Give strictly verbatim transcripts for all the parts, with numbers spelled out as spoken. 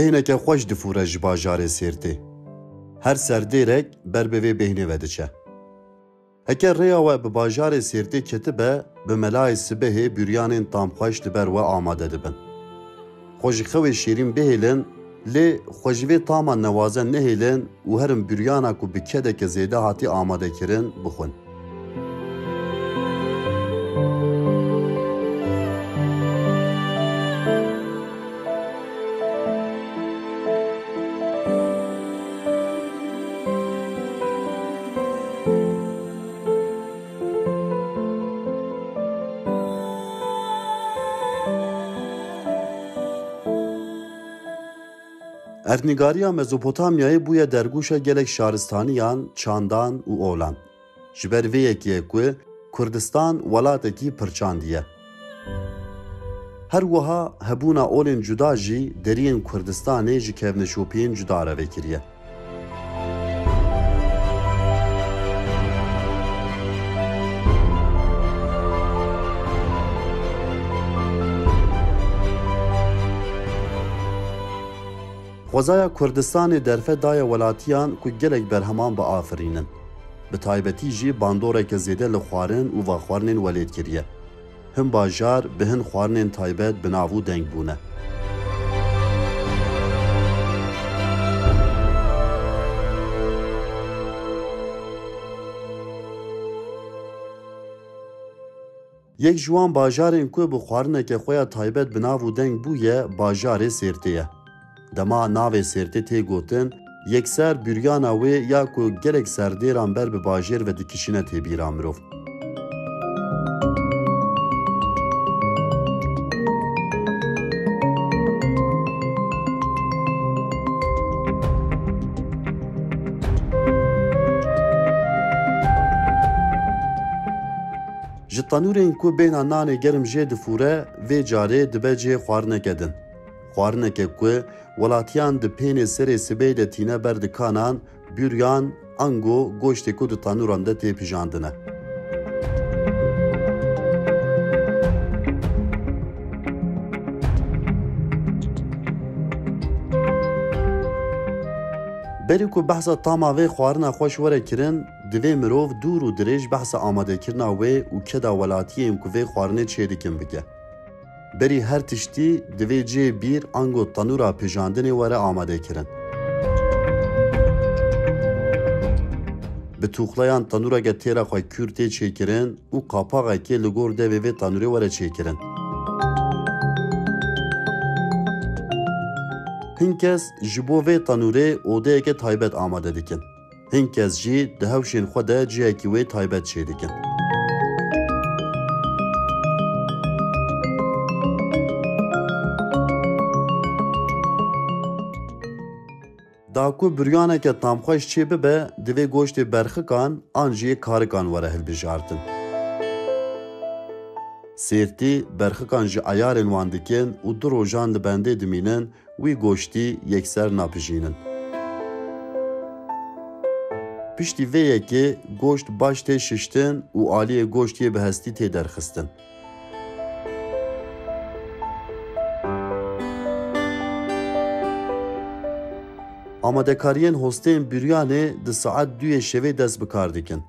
Bêhneke xweş difûre ji bajarê Sêrtê. Her serdêrek ber bi vê bêhnê ve diçe. Heke rêya we bi bajarê Sêrtê ketibe, bi melayê sibehê bûryanên tamxweş li ber we amade dibin. Xwe ji xewê şêrîn bihêlin, lê xwe ji vê tama newaze nehêlin û herin bûryana ku bi kedeke zêde hatî amadekirin, bixwin. Erdnîgariya Mezopotamyayê bûye dergûşa gelek şaristaniyan, çandan û olan. Ji ber vê yekê ye ku Kurdistan welatekî pirçandî ye. Her wiha hebûna olên cuda jî deriyên Kurdistanê ji kevneşopiyên cuda re vekiriye. Xwezaya Kurdistanê derfet daye welatiyan ku gelek berheman biafirînin. Bi taybetî jî bandoreke zêde li xwarin û vexwarinên welêt kiriye. Hin bajar bi hin xwarinên taybet bi nav û deng bûne. Yek ji wan bajarên ku bi xwarineke xwe ya taybet bi nav û deng bûye, bajarê Sêrtê ye. Dema navê Sêrtê tê gotin, yekser bûryana wê ya ku gelek serdêran ber bi bajêr ve dikişîne tê bîra mirov. Ji tenûrên ku bêhna nanê germ jê difûre, vê carê dibe cihê xwarineke din. Xwarineke ku welatiyan di pênê serê sibê de tîne ber dikanan, bûryan, ango goştê ku di tenûran de tê pijandine. Berî ku behsa tama vê xwarina xweş were kirin, divê mirov dûr û dirêj behsa amadekirina wê û keda welatiyên ku vê xwarinê çêdikin bike. Berî her tiştî divê cihê bîr ango tenûra pijandinê were amadekirin. Bi tûxleyan tenûreke têra xwe kûr tê çêkirin û qapaxekê li gor devê vê tenûrê were çêkirin. Hin kes ji bo vê tenûrê odeyeke taybet amade dikin. Hin kes jî di hewşên xwe de cihekî wê taybet çêdikin. Da ku buryaneke tamxweş çê bibe, divê goştê berxikan an jî yê karikan were hilbijartin. Sêrtî berxikan ji eyarên wan dikin û du rojan li bendê dimînin, wî goştî yekser napijînin. Piştî vê yekê goşt baş tê şiştin û aliyê goşt yê bi hestî tê derxistin. Amadekariyên hosteyên bûryanê di saet duyê şevê dest bi kar dikin.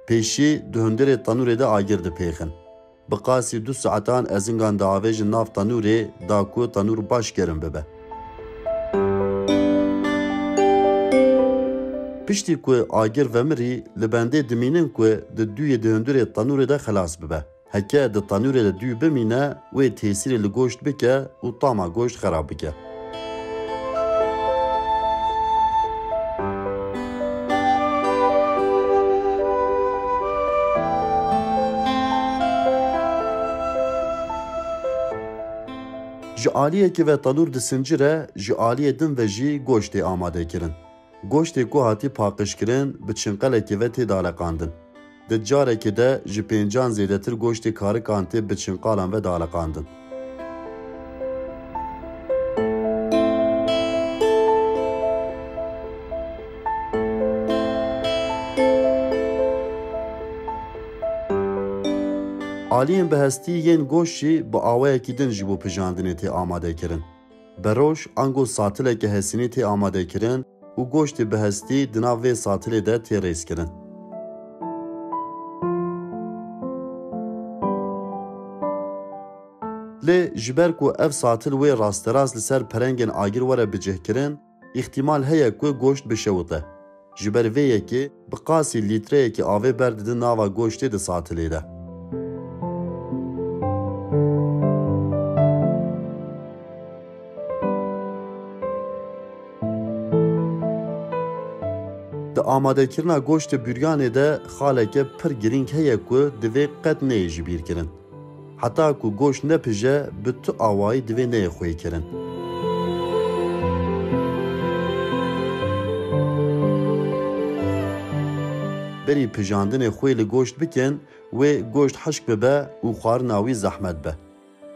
Pêşî di hundirê tenûrê de agir dipêxin. Bi qasî du saetan ezingan diavêjin nav tenûrê, da ku tenûr baş germ bibe. Piştî ku agir vemirî, li bendê dimînin ku di duyê di hundirê tenûrê de xelas bibe. Heke di tenûrê de dû bimîne, wê tesîrê li goşt bike û tama goşt xerab bike. Ji aliyekî ve tenûr disincire, ji aliyê din ve jî goşt tê amade kirin. Goştê ku hatî paqijkirin, bi çinqelekê ve tê daleqandin. Di carekê de ji pêncan zêdetir goştê karikan tê bi çinqalan ve daleqandin. Aliyên bi hestî yên goşt jî bi awayekî din ji bo pijandinê tê amade kirin. Beroj ango satileke hesînî tê amadekirin û goştê bi hestî di nav vê satilê de tê rêzkirin. Lê ji ber ku ev satil wê rasterast li ser perengên agir were bicihkirin, îhtimal heye ku goşt bişewite. Ji ber vê yekê bi qasî lîtreyekî avê berdidin nava goştê di satilê de. Di amadekirina goştê buryanê de xaleke pir girîng heye ku divê qet neyê ji bîr kirin. Heta ku goşt nepije, bi tu awayî divê neyê xwêkirin. Berî pijandinê xwê li goşt bikin, wê goşt hişk bibe û xwarina wî zehmet be.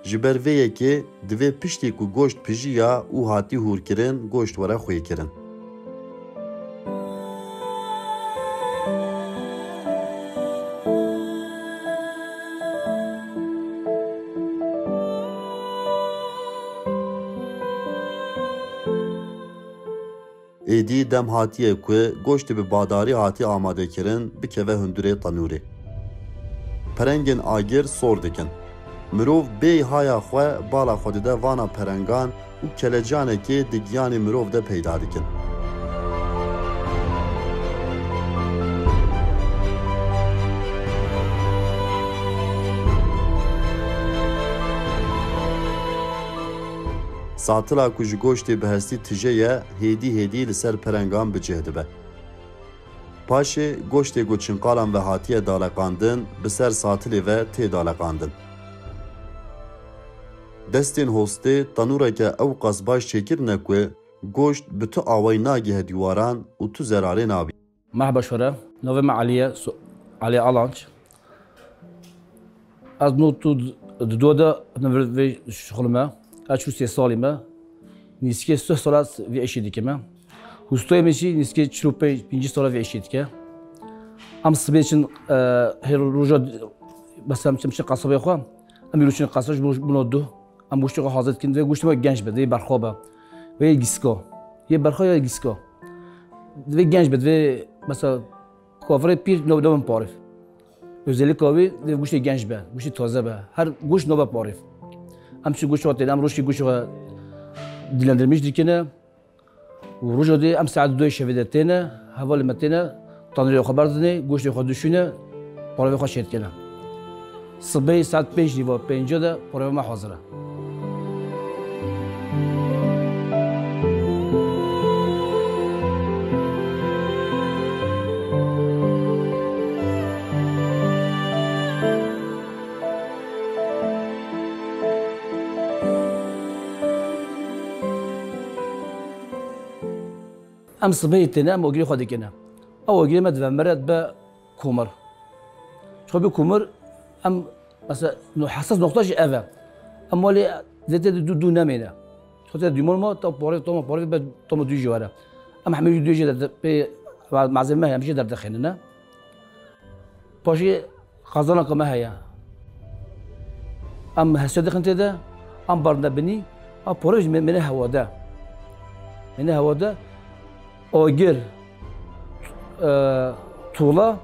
Ji ber vê yekê divê piştî ku goşt pijiya û hatî hûrkirin, goşt were xwêkirin. Êdî dem hatiye ku goştê bi badarî hatî amadekirin bikeve hundirê tenûrê. Perengên agir sor dikin. Mirov bêyî haya xwe bala xwe dide vana perengan û kelecanekê di giyanê mirov de peyda dikin. Satila ku ji goştê bi hestî tije ye, hêdî hêdî li ser perengan bi cih dibe. Paşê goştê ku çinqalan ve hatiye daleqandin, bi ser satilê ve tê daleqandin. Destên hostê tenûreke ewqas baş çêkirine ku goşt bi tu awayî nagihe dîwaran û tu zerarê nabî. Merhaba şore, navê me Elî ye, so-, Elî Alanç. Ez nod û du de vê şixulime. Ez çil û sê salî me. Nîskê sih sala vê îşê dikime. Hûstoyê min jî nîskê çil û pênc, pêncî sala vê îşê dike. Em sibê çin, e, her roja, mesela em çin qasabê xwe. Em îro çin qasab ji bo, ji bo nod û du. Em goştê xwe hazir dikin. Divê goştê xwe genc be, divê berxwe be. Vê yê gîska. Yê berxwe ya gîska. Divê genc be, divê mesela kavirê pîr ne, ne bin parêv. Özelîka wî divê goştê genc be, goştê taze be. Her goşt nabe parêv. Em çi goşt xwe têne, em rojkê goşt xwe dillendirmiş dikine. Û roja dê em saet doyê şevê de têne, hevalê me têne, tanirê xwe berdinê, goştê xwe dişûne, parevê xwe çêdikine. Sibehê saet pênc nîva pênca de parevê me hazir e. Em sibehê têne, em agirê xwe dikine. Ew agirê me divemire dibe komir. Çiqa bê komir, em, mesela, no-, hesas noqta jî ev e. Em malê vê tê de dû, dû nemêne. Çiqa tê de dûman ma, ta parê, tama parê be, tama dû jî were. Em hemî jî dû jî derde, pê, ma-, malzeme me hemî jî derdixênine. Paşê qazanaka me heye. Em hesê dixin tê de, em barine binî, a porê jî me-, mene hewa de. Mene hewa de, agir, e, tuğla,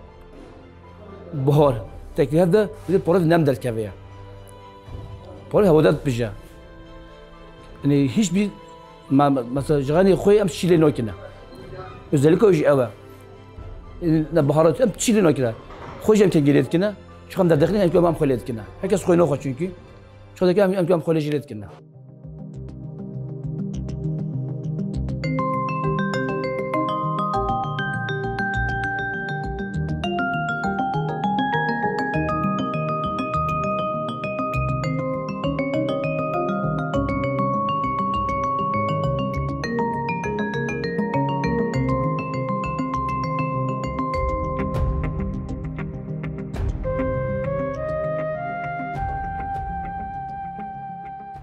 buhar. Tekî hev de, bir de porê nem derkeve ye. Porê hewa de dipije. Yani hiçbir Ma-, mesela, ji xanê xwe em çî lê nakine. Özellikle jî ew e. Ne baharat em çî lê nakine. Xwe jî em kengî lê dikine. Çiqa em derdixînin, em, em xwe lê dikine. Her kes xwe naxwe çünkü. Çiqa em, em, em xwe lê jî lê dikine.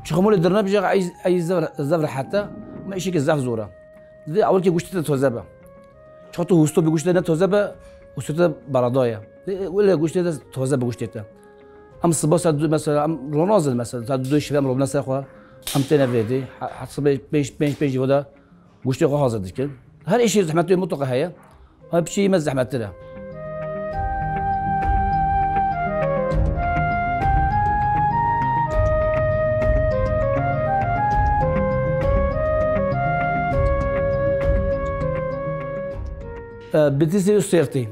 Çiximolê dirne bije ey, ey zevr, zevr heta, me işe ki zaf zora. Divê ewilkê goştê te taze be. Çiqa tu hûsto bi goştê ne taze be, hûsto te berada ye. Divê wele goştê te taze be goştê te. Em siba saet du, mesela, em ronazin, mesela, saet du şive em robne ser xwe. Em têne vê dê, he-, hesibê pênc, pênc, pênc cî de goştê xwe hazir dikin. Her îşê zehmetê mutlaka heye. Ama piçê me zehmettir e. E, Bitlisê û Sêrtê.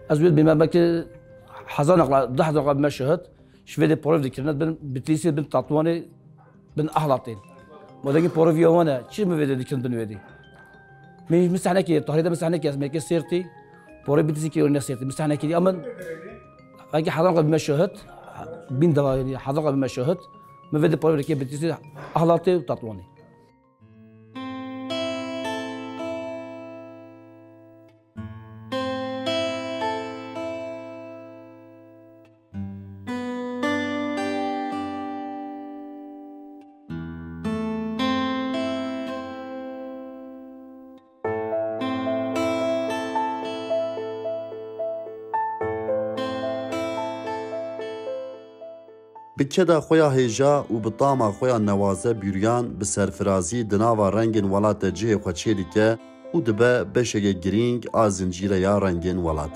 Ez wê bîme belkî hezar naqla, deh naqla bime şahid. Ji vê dê porê dikirine bin Bitlîsê, bin Tatwanê, bin Ahlatê. Ma dengê porê viya wan e. Çi mi vê dê dikirin bin wê dê? Min, min sehnekê, tarî de min sehnekê, ez mêkê Sêrtî, porê Bitlîsê kê ne Sêrtî, min sehnekê dî. Ama belkî hezar naqla bime şahid, bin deva, yanî hezar naqla bime şahid, mi vê dê porê vekê Bitlîsê, Ahlatê û Tatwanê. Bi keda xwe ya hêja û bi tama xwe ya newaze bûriyan bi serfirazî di nava rengên welat de cihê xwe çêdike û dibe beşeke girîng a zincîreya rengên welat.